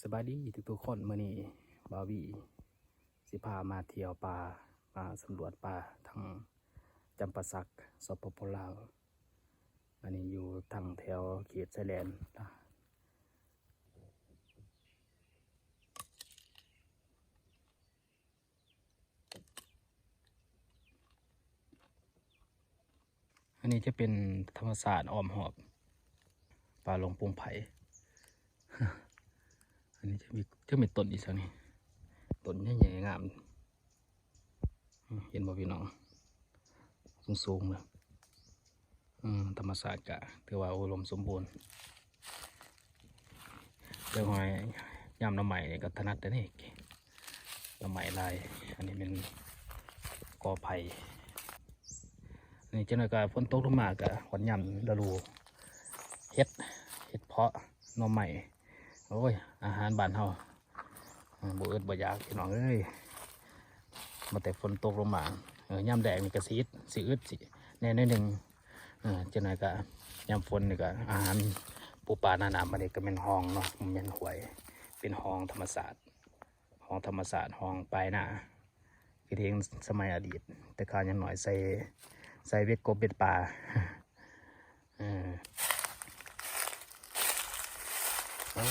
ສະບາຍດີທຸກໆຄົນ, ມື້ນີ້ບ່າວວີຊິພາມາທ່ຽວປ່າ, ມາສຳຫຼວດປ່າທາງຈຳປາສັກ ສປປ ລາວ. ອັນນີ້ຢູ່ທາງແຖວເຂດຊາຍແດນ. ອັນນີ້ຈະເປັນທຳມະຊາດອ້ອມຮອບປ່າຫຼວງປົງໄຜ່. ອັນນີ້ຈະມີ ຈະມີຕົ້ນອີ່ຫຍັງນີ້ ຕົ້ນໃຫຍ່ໆງາມ. ເຫັນບໍ່ພີ່ນ້ອງ? ສູງໆເລີຍ. ອືມ ທຳມະຊາດກະຖືວ່າອຸດົມສົມບູນ. ແຕ່ວ່າຍາມໜໍ່ໄມ້ນີ້ກໍຖະໜັດເດ້ນີ້ ໜໍ່ໄມ້ຫຼາຍ. ອັນນີ້ແມ່ນກໍໄຜ່. ນີ້ຈັກໜ້ອຍກໍຝົນຕົກລົງມາກໍຮອດຍາມລະດູເຫັດ ເຫັດເຜາະ ໜໍ່ໄມ້. ໂອ້ຍ ອາຫານບ້ານເຮົາ ເອີ ບໍ່ອຶດບໍ່ຢາກພີ່ນ້ອງເອີຍ. ມາແຕ່ຝົນຕົກລົງມາ ເອີ ຍາມແລ້ງນີ້ກໍຊິອຶດ ຊິອຶດຊິແດ່ໜ້ອຍໜຶ່ງ. ເອີ ຈັກໜ້ອຍກໍຍາມຝົນນີ້ກໍອາຫານປູປາໜ້ານ້ຳ. ອັນນີ້ກໍແມ່ນຮ່ອງເນາະ ບໍ່ແມ່ນຫ້ວຍ ເປັນຮ່ອງທຳມະຊາດ ຮ່ອງທຳມະຊາດ ຮ່ອງປາຍນາ ຄືທີ່ສະໄໝອະດີດ ແຕ່ຂ້າຍັງນ້ອຍໃສ່ ໃສ່ເບັດກົບເບັດປາ. ເອີ ໂອ້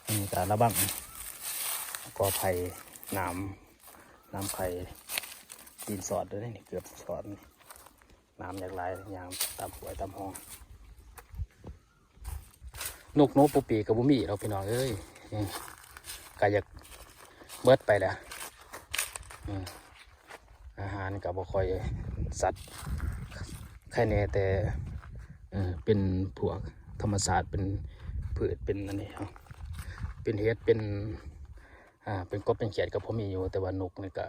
ອັນນີ້ກໍລະວັງກໍໄຜ່ ນ້ຳ ນ້ຳໄຂ່ ຕີນສອດເດ້ນີ້ ເກືອບສອດນີ້. ນ້ຳຢາກຫຼາຍ ຍ່າງຕາມຫ້ວຍຕາມຮ່ອງ. ນົກໜູປູປີກກໍບໍ່ມີດອກພີ່ນ້ອງເອີຍ ກະຢາກເບິດໄປແລ້ວ. ອາຫານກໍບໍ່ຄ່ອຍສັດ ໄຄແນ່ແຕ່ ເປັນພວກທຳມະຊາດ ເປັນພືດ ເປັນອັນນີ້ ເປັນເຫັດ ເປັນ ເປັນກົບເປັນຂຽດກໍພໍມີຢູ່ ແຕ່ວ່ານົກນີ້ກໍ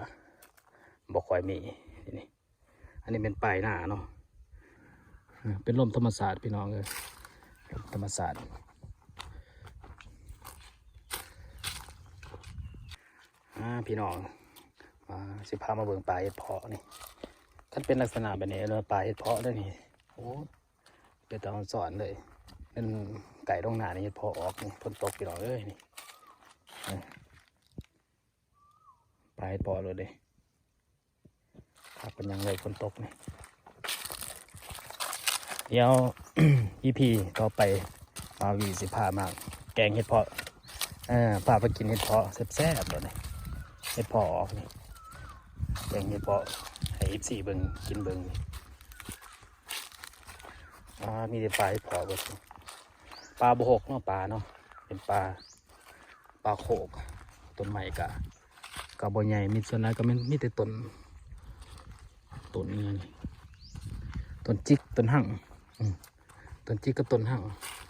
ບໍ່ຄ່ອຍມີນີ້. ອັນນີ້ແມ່ນປາຍນາເນາະ ເປັນລົມທຳມະຊາດພີ່ນ້ອງເອີຍ ລົມທຳມະຊາດ. ອາ ພີ່ນ້ອງ ອາ ຊິພາມາເບິ່ງປ່າເຫັດເຜາະນີ້. ຄັນເປັນລັກສະນະແບບນີ້ເອີ້ນວ່າປ່າເຫັດເຜາະເດ້ນີ້. ໂອ້ ເປັນຕາອອນຊອນເລີຍ ແມ່ນໃກ້ລົງໜ້ານີ້ເຫັດເຜາະອອກນີ້. ຝົນຕົກພີ່ນ້ອງເອີຍນີ້ ເອີ ປ່າເຫັດເຜາະໂລດເດ້. ຄັກເປັນຫຍັງເລີຍຝົນຕົກນີ້. ດຽວ ອີພີຕໍ່ໄປ ບ່າວວີຊິພາມາແກງເຫັດເຜາະ ເອີ ພາໄປກິນເຫັດເຜາະແຊບໆໂລດນີ້. ເຫັດເຜາະອອກນີ້ ແກງເຫັດເຜາະໃຫ້ເອັຟຊີເບິ່ງ ກິນເບິ່ງ. ອາ ມີແຕ່ປ່າເຫັດເຜາະເບິດ. ປ່າບໍ່ຮົກເນາະ ປ່າເນາະ ເປັນປ່າ ປ່າໂຄກ. ຕົ້ນໄມ້ກະ ກະບໍ່ໃຫຍ່ ມີ ສ່ວນຫຼາຍກໍແມ່ນມີແຕ່ຕົ້ນ ຕົ້ນນີ້ ຕົ້ນຈິກ ຕົ້ນຮັ່ງ ອືມ ຕົ້ນຈິກກັບຕົ້ນຮັ່ງ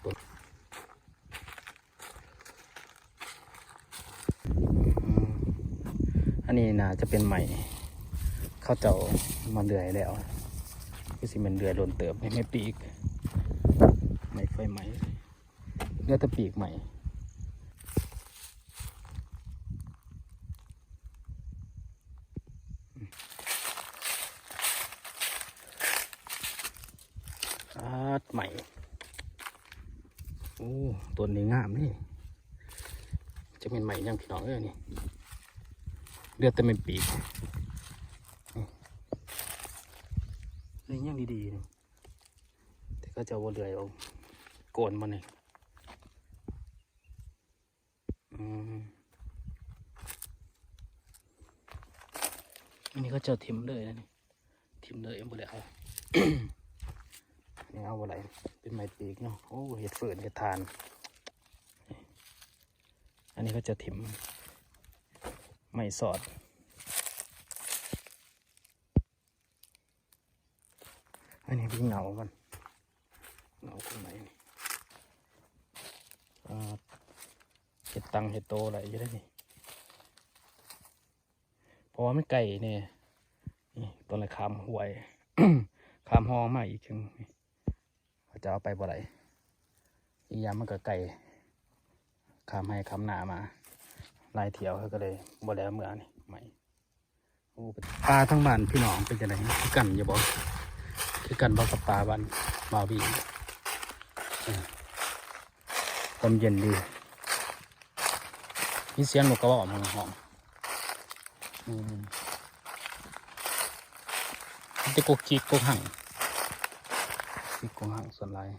ຕົ້ນ ອືມ ອັນນີ້ໜ້າຈະເປັນໄມ້ ເຂົາເຈົ້າມາເລື່ອຍແລ້ວ ຄືຊິແມ່ນເລື່ອຍດົນເຕີບ. ນີ້ໄມ້ປີກ ໄມ້ໄຟໄໝ້. ເຫຼືອແຕ່ປີກໄມ້ ອາດ ໄມ້. ໂອ້ ຕົ້ນນີ້ງາມນີ້ ຈະແມ່ນໄມ້ຫຍັງພີ່ນ້ອງເອີຍນີ້. ເຫຼືອແຕ່ແມ່ນປີກ ນີ້ຍັງດີໆນີ້ ແຕ່ເຂົາເຈົ້າບໍ່ເລື່ອຍອອກ ໂກນມັນນີ້. ອືມ ອັນນີ້ເຂົາເຈົ້າຖິ້ມເລີຍນະນີ້ ຖິ້ມເລີຍ ບໍ່ໄດ້ເອົາ ນີ້ເອົາບໍ່ໄດ້ ເປັນໄມ້ປີກເນາະ. ໂອ້ ເຮັດຟືນເຮັດຖ່ານ. ອັນນີ້ເຂົາເຈົ້າຖິ້ມ ໄມ້ສອດ. ອັນນີ້ເປັນເຫງົາມັນ ເຫງົາຂ້າງໃນນີ້ ເຮັດຕັງເຮັດໂຕໄດ້ຢູ່ເດ້ນີ້ ເພາະວ່າມັນໃກ້ແດ່. ນີ້ ຕອນແລກຂ້າມຫ້ວຍ ຂ້າມຮ່ອງມາອີກ ເຂົາເຈົ້າເອົາໄປບໍ່ໄດ້. ອີກຢ່າງມັນກໍໄກ ຂ້າມໄຮ່ຂ້າມນາມາຫຼາຍຖ້ຽວ ເຂົາກໍເລີຍບໍ່ໄດ້ເອົາເມືອນີ້ ໄມ້. ໂອ້ ປ່າທາງບ້ານພີ່ນ້ອງເປັນຈັ່ງໃດ ຄືກັນຢູ່ບໍ່? ຄືກັນບໍ່ກັບປ່າບ້ານບ່າວບີ ເອີ ລົມເຢັນດີ ມີສຽງນົກກະເວົ້າ ມັນຮ້ອງ ອືມ ມີແຕ່ກົກຈິກກົກຮັງ ຈິກກົກຮັງສ່ວນຫຼາຍ.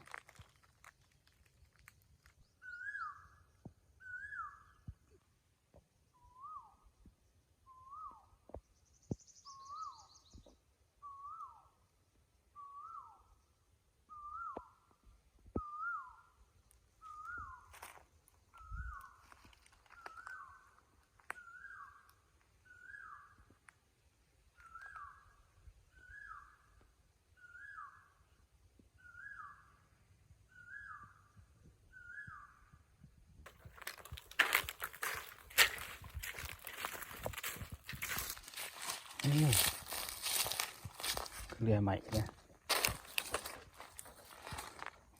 ອືມ ເຫຼືອຍໃໝ່ເດ້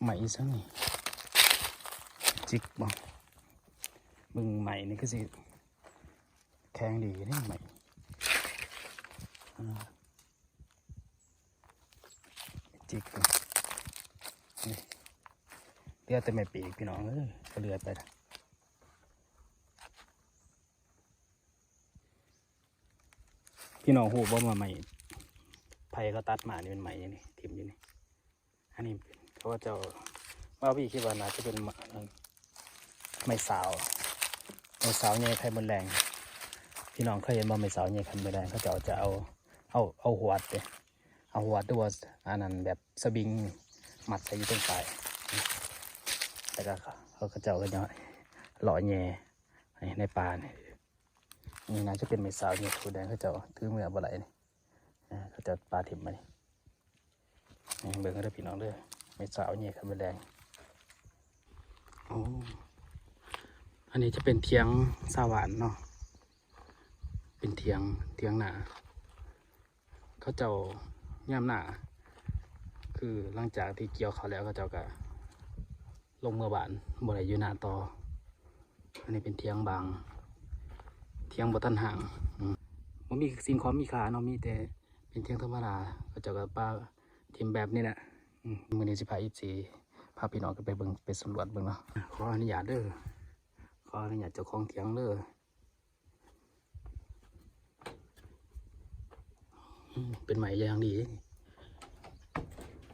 ໃໝ່ອີ່ສັງນີ້ ຈິກບໍ່ ເບິ່ງໃໝ່ນີ້ຄືຊິແຂງດີເດ້ໃໝ່ ອາ. ຈິກ ນີ້ ເຫຼືອແຕ່ໄມ້ປີກພີ່ນ້ອງເອີຍ ກໍເຫຼືອໄປລະ ພີ່ນ້ອງຮູ້ບໍ່ວ່າໄມ້ ໃຜເຂົາຕັດມານີ້ ແມ່ນໄມ້ຫຍັງນີ້ ຖິ້ມຢູ່ນີ້ ອັນນີ້ເຂົາເຈົ້າ ບ່າວບີຄິດວ່າໜ້າຈະເປັນ ໄມ້ສາວ ໄມ້ສາວແຍ່ໄຂ່ມົດແດງ ພີ່ນ້ອງເຄີຍເຫັນບໍ່ ໄມ້ສາວແຍ່ໄຂ່ມົດແດງ ເຂົາເຈົ້າຈະເອົາ ເອົາ ເອົາຫວດເດ້ ເອົາຫວດ ຫຼືວ່າອັນນັ້ນແບບສະວິງມັດໃສ່ຢູ່ເທິງປ້າຍ ແລ້ວກໍເຂົາເຈົ້າກໍເລາະແຍ່ໃນປ່ານີ້ ນີ້ໜ້າຈະເປັນໄມ້ສາວແຍ່ໄຂ່ມົດແດງ ເຂົາເຈົ້າຖືເມືອບໍ່ໄດ້ນີ້ ເຂົາເຈົ້າປະຖິ້ມໄປ ເບິ່ງເດີພີ່ນ້ອງເດີ ແມ່ສາວແຍ່ໄຂ່ມົດແດງ ໂອ້ ອັນນີ້ຈະເປັນຖຽງຊາວບ້ານເນາະ ເປັນຖຽງ ຖຽງນາ ເຂົາເຈົ້າຍາມໜ້າ ຄືຫຼັງຈາກທີ່ກ່ຽວເຂົ້າແລ້ວ ເຂົາເຈົ້າກະລົງເມືອບ້ານ ບໍ່ໄດ້ຢູ່ນາຕໍ່ ອັນນີ້ເປັນຖຽງບາງ ຖຽງບໍ່ທັນຮ້າງ ອືມ ບໍ່ມີສິ່ງຂອງມີຄ່າເນາະ ມີແຕ່ ເປັນຖຽງທຳມະດາ ເຂົາເຈົ້າກໍປະຖິ້ມແບບນີ້ແຫຼະ ອືມ ມື້ນີ້ຊິພາເອັຟຊີ ພາພີ່ນ້ອງກັນໄປເບິ່ງ ໄປສຳຫຼວດເບິ່ງເນາະ ຂໍອະນຸຍາດເດີ ຂໍອະນຸຍາດເຈົ້າຂອງຖຽງເດີ ອືມ ເປັນໄມ້ຢ່າງດີ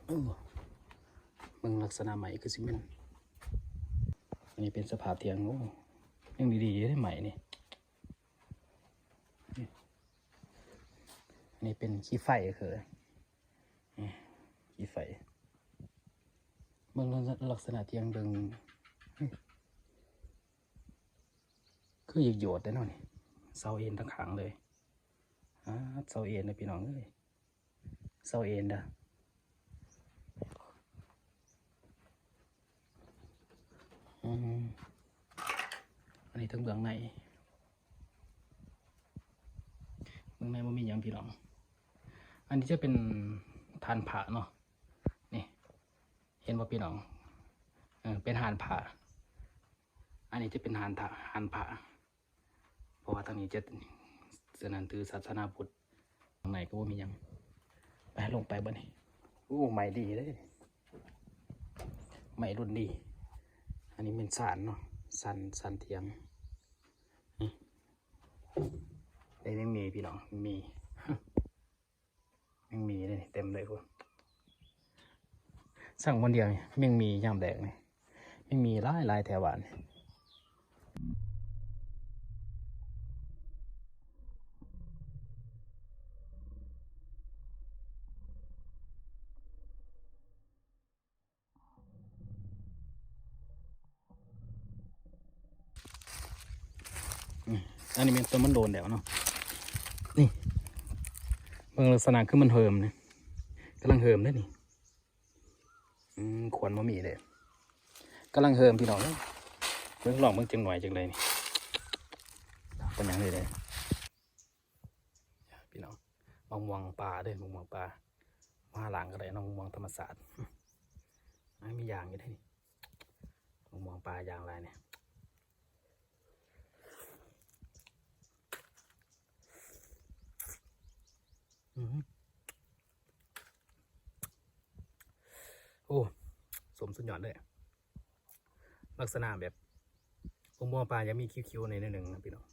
ໂອ້ ເບິ່ງລັກສະນະໄມ້ຄືຊິແມ່ນ ອັນນີ້ເປັນສະພາບຖຽງ ໂອ້ ຍັງດີໆເດ້ໄມ້ນີ້. ນີ້ເປັນຂີ້ໄຟ ຄືຂີ້ໄຟ ເບິ່ງລັກສະນະທີ່ຍັງເບິ່ງ ຄືຢາກໂຍດແດ່ເນາະນີ້ ເສົາເອັນທັງຂ້າງເລີຍ ອາ ເສົາເອັນເດີພີ່ນ້ອງເອີຍ. ເສົາເອັນເດີ ອືມ ອັນນີ້ເຖິງເບື້ອງໃນ ເບື້ອງໃນບໍ່ມີຫຍັງພີ່ນ້ອງ ອັນນີ້ຈະເປັນຖານພະເນາະ ນີ້ ເຫັນບໍ່ພີ່ນ້ອງ ເອີ ເປັນຖານພະ ອັນນີ້ຈະເປັນຖານ ຖານພະ. ເພາະວ່າທາງນີ້ຈະ ສະນັ້ນຖືສາສະໜາພຸດ ຂ້າງໃນກໍບໍ່ມີຫຍັງ ໄປ ລົງໄປບັດນີ້ ໂອ້ ໄມ້ດີເດ້ ໄມ້ລຸ້ນດີ ອັນນີ້ແມ່ນຊານເນາະ ຊານ ຊານຖຽງ ນີ້ ໄດ້ແມງໝີພີ່ນ້ອງ ໝີ. ແມງໝີເດ້ ເຕັມເລີຍພຸ້ນ ຊ່າງບ່ອນດຽວນີ້ ແມງໝີຍາມແລງນີ້ ແມງໝີຫຼາຍໆແຖວບ້ານນີ້. ອືມ ອັນນີ້ແມ່ນຕົ້ນມັນໂດນແລ້ວເນາະ ນີ້ ເບິ່ງລັກສະນະຄືມັນເຫີມນີ້ ກຳລັງເຫີມເດ້ນີ້ ອືມ ຂວັນບໍ່ມີເດ້ ກຳລັງເຫີມພີ່ນ້ອງເອີຍ ເບິ່ງລອງເບິ່ງຈັກໜ່ວຍຈັ່ງໃດນີ້ ເປັນຫຍັງເລີຍເດ້. ພີ່ນ້ອງ ມະມ່ວງປ່າເດ້ ມະມ່ວງປ່າ ມາຫາລ້າງກໍໄດ້ເນາະ ມະມ່ວງທຳມະຊາດ ອືມ ມີຢາງຢູ່ເດ້ນີ້ ມະມ່ວງປ່າຢາງຫຼາຍນີ້ ອືມ. ອ້ ສົ້ມສຸດຍອດເລີຍ. ລັກສະນະແບບຫົວໝໍປ່າຈະມີຂຽວໆ ແດ່ໜ້ອຍໜຶ່ງນະພີ່ນ້ອງ.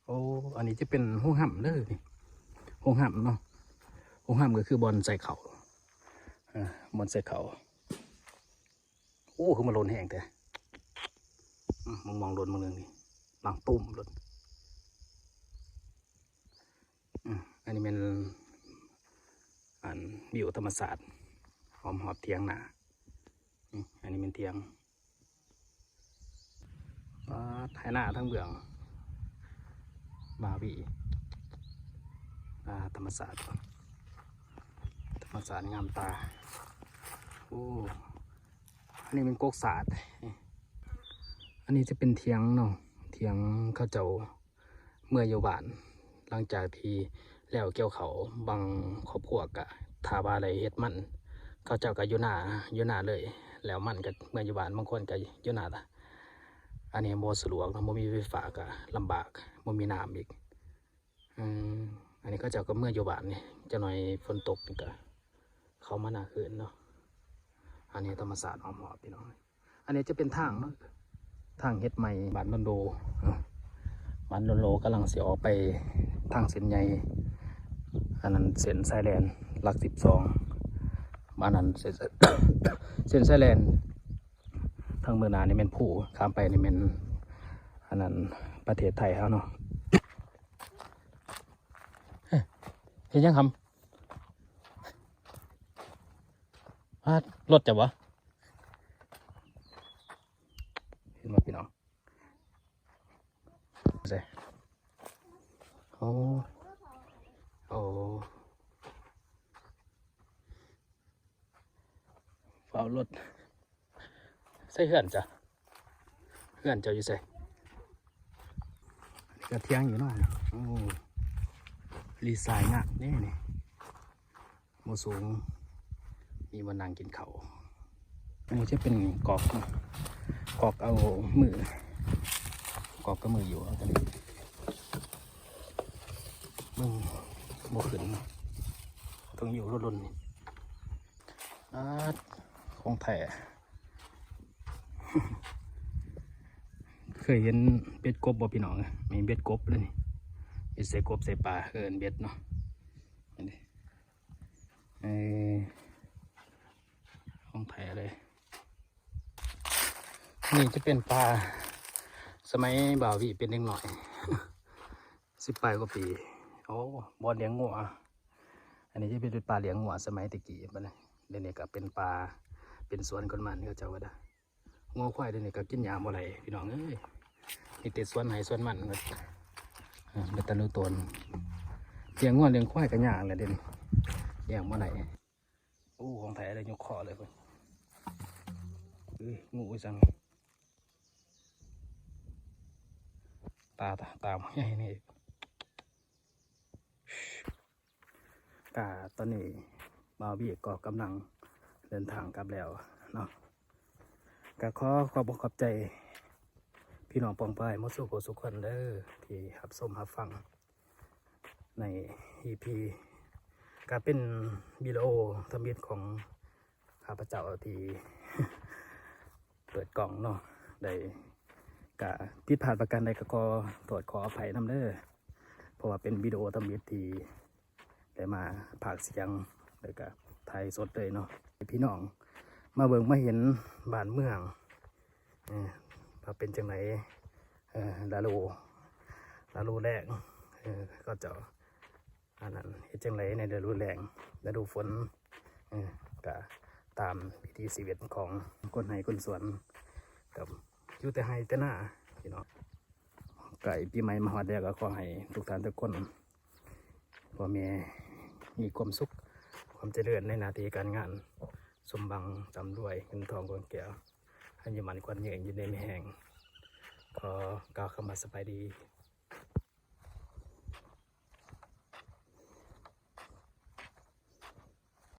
ໂອ້ ອັນນີ້ຈະເປັນໂຮງຮ່ຳເດີນີ້ ໂຮງຮ່ຳເນາະ. ໂຮງຮ່ຳກໍຄືບ່ອນໃສ່ເຂົ້າ ເອີ ບ່ອນໃສ່ເຂົ້າ. ໂອ້ ຄືມັນຫຼົ່ນແຮງແທ້. ອືມ ມອງໆ ເບິ່ງເບິ່ງນີ້ ບາງຕຸ້ມໂລດ. ອືມ ອັນນີ້ແມ່ນ ອັນ ວິວທຳມະຊາດ ອ້ອມຮອບຖຽງນາ. ອືມ ອັນນີ້ແມ່ນຖຽງ. ປາດ ໄຮ່ນາທາງເບື້ອງ ບາວີ ອາ ທຳມະຊາດ ທຳມະຊາດງາມຕາ. ໂອ້ ອັນນີ້ແມ່ນກົກສາດ. ອັນນີ້ຈະເປັນຖຽງເນາະ ຖຽງເຂົາເຈົ້າ ເມືອຢູ່ບ້ານ ຫຼັງຈາກທີ່ແລ້ວກ່ຽວເຂົ້າ ບາງຄອບຄົວກະຖ້າວ່າໄດ້ເຮັດມັນ ເຂົາເຈົ້າກະຢູ່ນາ ຢູ່ນາເລີຍ ແລ້ວມັນກະເມືອຢູ່ບ້ານ ບາງຄົນກະຢູ່ນາ. ອັນນີ້ບໍ່ສະດວກເນາະ ບໍ່ມີໄຟຟ້າກະລຳບາກ ບໍ່ມີນ້ຳອີກ. ອືມ ອັນນີ້ເຂົາເຈົ້າກະເມືອຢູ່ບ້ານນີ້ ຈັກໜ້ອຍຝົນຕົກນີ້ກະເຂົ້າມານາຄືນເນາະ. ອັນນີ້ທຳມະຊາດອ້ອມຮອບ ພີ່ນ້ອງ. ອັນນີ້ຈະເປັນທາງເນາະ ທາງເຮັດໃໝ່ບ້ານໂນນໂລ. ເອີ ບ້ານໂນນໂລກຳລັງຊິອອກໄປທາງເສັ້ນໃຫຍ່ ອັນນັ້ນເສັ້ນຊາຍແດນຫຼັກສິບສອງ ບ້ານນັ້ນເສັ້ນ ເສັ້ນຊາຍແດນທາງເບື້ອງໜ້ານີ້ແມ່ນພູ ຂ້າມໄປນີ້ແມ່ນ ອັນນັ້ນ ປະເທດໄທເຮົາເນາະ. ເຮັດຫຍັງຄຳ? ຮາດ ລົດເຈົ້າບໍ່? ເຫັນບໍ່ພີ່ນ້ອງ? ໃສ່ ໂອ້ ໂອ້ ເຝົ້າລົດ. ໃສ່ເຮືອນເຈົ້າ ເຮືອນເຈົ້າຢູ່ໃສ? ກະຖຽງຢູ່ເນາະ. ໂອ້ ລີສາຍງາມເດ້ນີ້. ບໍ່ສູງ ມີບ່ອນນັ່ງກິນເຂົ້າ. ອັນນີ້ຈະເປັນກອກ ກອກເອົາມື ກອກກັບມືຢູ່. ເອົາຕົວນີ້ ເບິ່ງ ບໍ່ຂຶ້ນ ຕ້ອງຢູ່ດົນໆ ນີ້. ອາດ ຂອງແທ້. ເຄີຍເຫັນເບັດກົບບໍ່ພີ່ນ້ອງ? ມີເບັດກົບເລີຍນີ້ ເບັດໃສ່ກົບໃສ່ປາ ເອີ້ນເບັດເນາະ. ເອີ ຂອງແທ້ເລີຍ. ນີ້ຈະເປັນປ່າສະໄໝບ່າວວິເປັນເດັກນ້ອຍ ສິບປາຍກວ່າປີ. ໂອ້ ບ່ອນລ້ຽງງົວ. ອັນນີ້ຈະເປັນປ່າລ້ຽງງົວສະໄໝແຕ່ກີ້ ບັດນີ້ ດຽວນີ້ກະເປັນປ່າ ເປັນສວນຄົນໝັ້ນເຂົາເຈົ້າວ່າດາ. ງົວຄວາຍດຽວນີ້ກະກິນຫຍ້າບໍ່ໄດ້ພີ່ນ້ອງເອີຍ ມີແຕ່ສວນໄຮ່ສວນມັນ ເບິດ ເບິດແຕ່ລູກໂຕນ. ລ້ຽງງົວລ້ຽງຄວາຍກະຍາກແຫຼະດຽວນີ້ ລ້ຽງບໍ່ໄດ້. ໂອ້ ຂອງແທ້ເລີຍ ຍົກຄໍເລີຍ. ເອີຍ ງູອີ່ສັງ ຕາ ຕາ ຕາໃຫຍ່ນີ້. ກະຕອນນີ້ບ່າວວີກກໍກຳລັງເດີນທາງກັບແລ້ວເນາະ. ກະຂໍຂອບອົກຂອບໃຈພີ່ນ້ອງປ້ອງປາຍໝົດສູ່ຜູ້ສູ່ຄົນເດີ ທີ່ຮັບຊົມຮັບຟັງໃນອີພີ ກະເປັນວິດີໂອທຳອິດຂອງ ຂ້າພະເຈົ້າທີ່ເປີດກ້ອງເນາະ ໄດ້ກະຜິດພາດປະການໃດກະຂໍໂທດຂໍອະໄພນຳເດີ ເພາະວ່າເປັນວິດີໂອທຳອິດທີ່ໄດ້ມາພາກສຽງ ແລ້ວກະຖ່າຍສົດເລີຍເນາະ ໃຫ້ພີ່ນ້ອງມາເບິ່ງມາເຫັນບ້ານເມືອງ ເອີ ວ່າເປັນຈັ່ງໃດ ເອີ ລະດູ ລະດູແລ້ງ ເອີ ເຂົາເຈົ້າ ອັນນັ້ນ ເຮັດຈັ່ງໃດໃນລະດູແລ້ງ ລະດູຝົນ ເອີ ກະຕາມວິຖີຊີວິດຂອງຄົນໄຮ່ຄົນສວນ ກະຢູ່ແຕ່ໄຮ່ແຕ່ນາພີ່ນ້ອງ. ໃກ້ປີໃໝ່ມາຮອດແລ້ວ ກະຂໍໃຫ້ທຸກທ່ານທຸກຄົນ ພໍ່ແມ່ມີຄວາມສຸກ ຄວາມຈະເລີນໃນໜ້າທີ່ການງານ ສົມຫວັງ ລ່ຳລວຍ ເງິນທອງກອງແກ້ວ ອາຍຸໝັ້ນຂວັນຍືນ ຢູ່ດີມີແຮງ. ຂໍກ່າວຄຳວ່າສະບາຍດີ.